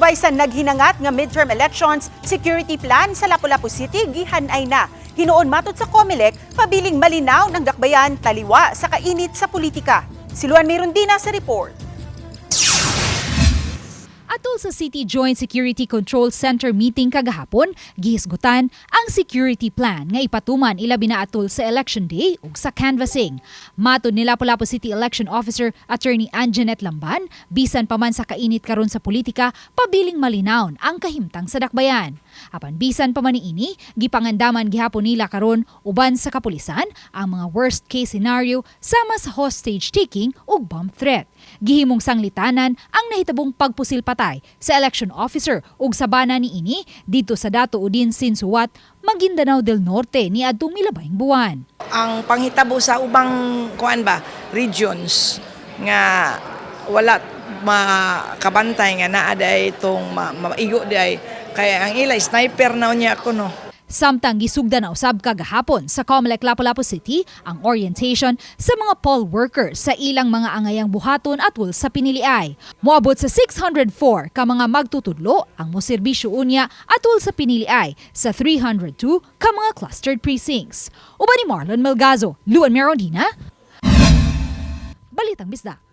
Lakbay sa naghinangat nga midterm elections, security plan sa Lapu-Lapu City gihanay na. Hinuon matod sa COMELEC, pabiling malinaw ng dakbayan taliwa sa kainit sa politika. Si Luan Merundina sa report. Atol sa City Joint Security Control Center meeting kagahapon, gihisgutan ang security plan nga ipatuman ilabi na atol sa election day ug sa canvassing. Matod ni Lapu-Lapu City Election Officer Attorney Anjanette Lamban, bisan pa man sa kainit karon sa politika, pabiling malinawon ang kahimtang sa dakbayan. Apan bisan pa man niini, gipangandaman gihapon nila karon uban sa kapulisan ang mga worst case scenario sama sa hostage taking ug bomb threat. Gihimong sanglitanan ang nahitabong pagpusil patay sa election officer ug sa bana niini didto sa Datu Odin Sinsuat, Maguindanao del Norte niadtong milabayng buwan. Ang panghitabo sa ubang kuan ba regions nga wala makabantay nga naa day itong maigo day kaya ang ila sniper na unya ako no. Samtang gisugda na usab kagahapon sa Comelec Lapu-Lapu City ang orientation sa mga poll workers sa ilang mga angayang buhaton atol sa piniliay. Moabot sa 604 ka mga magtutudlo ang moserbisyo unya atol sa piniliay sa 302 ka mga clustered precincts. Uban ni Marlon Melgazo, Luan Merondina, Balitang Bisdak.